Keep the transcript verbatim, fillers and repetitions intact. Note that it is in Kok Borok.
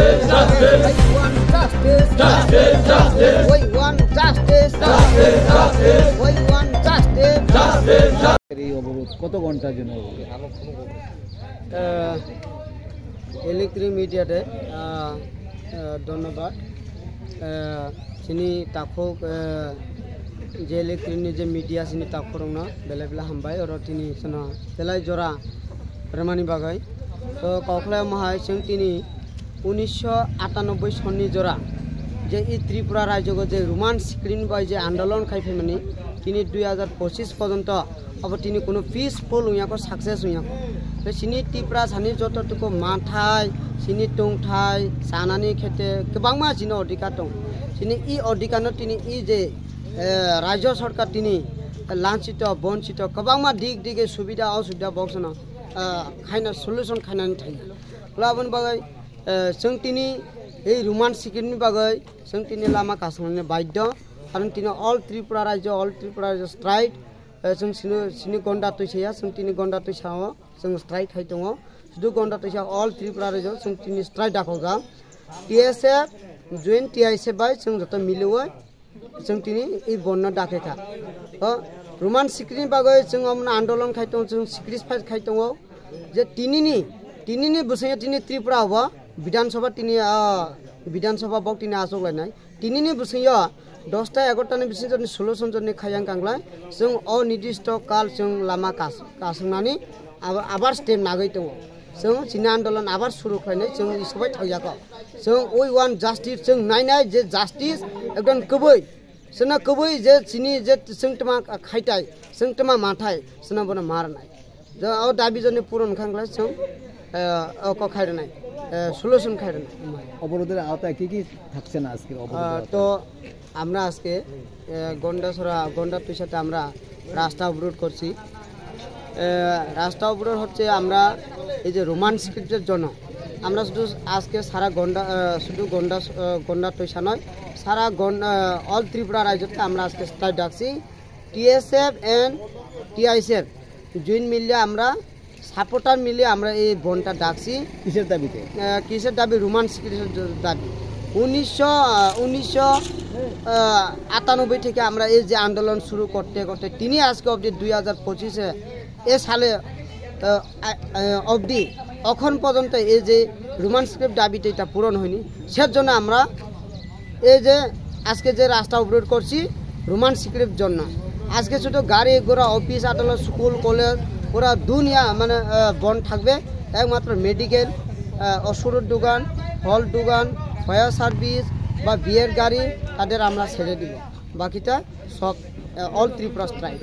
We want justice. We want justice. We want justice. এই অবরোধ কত ঘন্টার জন্য অবরোধ? আহ, ইলেকট্রিক মিডিয়াতে, আহ, আহ, ধন্যবাদ। আহ, chini takhuk, ah, je electric ni je media chini takhuk rokno belai belai hambai, oro tini chwngno belai jora rwmani bagwi. To kokhlai omo hai chwng tini unisho atanoboi sonni jora je i Tripura rajyogo je Roman script bai je andolon khai phaimani tini dui hajar pochis porjonto abo tini kuno peaceful wngya kho, success wngya kho. Tei chini Tiprasani joto tuku manthai, chini tongthai, chanani khete kwbangma chini odhikar tong. Chini i odhikarno tini i je, eh, rajya sarkar tini lanchito, bonchito, kwbangma dik dige subida osubida boksano, eh, khaina solution khainani thangya. Aboni bagwi, eh, chwng tini ei Roman script ni bagwi chwng tini lama kasongnani baidhyo. Karon tini all Tripura rajya, all Tripura rajya strike. Eh, chwng sini, sini gonda twi saya, chwng tini gonda twi sao, chwng strike khai tongo. Sudu gonda twi sa all Tripura rajyo, chwng tini strike dakhoga. T S F, join T I S F bai chwng joto miliwi, chwng tini i bonno dakhe kha. O, Roman script bagwi chwng omno andolon khai tongo, chwng sacrifice khai tongo. Je tinini, tinini bwswngyo tini Tripura obo, Bidhan Sabha tini, ah, Bidhan Sabha bok tini achuk lainai. Tinini bwswngyo dosta egarota ni bising jorni solution jorni khayang kanglai, chwng o nidisto kal chwng lama kas-, kaswngnani aba-, abar step nagwi tongo. Chwng chini andolon abar suru khlainai, chwng isobai thauyako. Chwng we want justice, chwng nainai je justice ekdom kwbwi. Chwngno kwbwi je chini je chwng tma khaitai, chwng tma manthai, chwngno bono ma rwnai. Jo, o dabi joni puron khanglai chwng, eh, o kok khai rwnai, eh, solution khai rwnai. অবরোধের আওতায় কি কি থাকছে না আজকের অবরোধের আহ, আওতায়? তো আমরা আজকে, আহ, গন্ডাছড়া, গন্ডা তুইসাতে আমরা রাস্তা অবরোধ করছি। আহ, রাস্তা অবরোধ হচ্ছে আমরা এই যে রোমান স্ক্রিপ্টের জন্য আমরা শুধু আজকে সারা গন্ডা, আহ, শুধু গন্ডা, আহ, গন্ডা তুইসা নয়, সারা গন-, আহ, অল ত্রিপুরা রাজ্যতে আমরা আজকে স্ট্রাইক ডাকছি। T S F and T I S F joint মিলে আমরা সাপোর্টার মিলে আমরা এই বনটা ডাকছি। কিসের দাবিতে? আহ, কিসের দাবি? রোমান স্ক্রিপ্টের দাবি। উনিশশো, আহ, উনিশশো, আহ, আটানব্বই থেকে আমরা এই যে আন্দোলন শুরু করতে করতে তিনি আজকে অবধি দুই হাজার পঁচিশে এ সালে, আহ, আ-, আহ, অবধি এখন পর্যন্ত এই যে রোমান স্ক্রিপ্ট দাবিতে এটা পূরণ হয়নি। সেজন্য আমরা এই যে আজকে যে রাস্তা অবরোধ করছি রোমান স্ক্রিপ্ট জন্য। আজকে শুধু গাড়ি ঘোড়া, অফিস আদালত, স্কুল কলেজ, পুরা দুনিয়া মানে, আহ, বন্ধ থাকবে। একমাত্র মেডিকেল, আহ, ওষুধের দোকান, ফল দোকান, ফায়ার সার্ভিস বা বিয়ের গাড়ি, তাদের আমরা ছেড়ে দিব। বাকিটা সব, আহ, অল ত্রিপুরা স্ট্রাইক।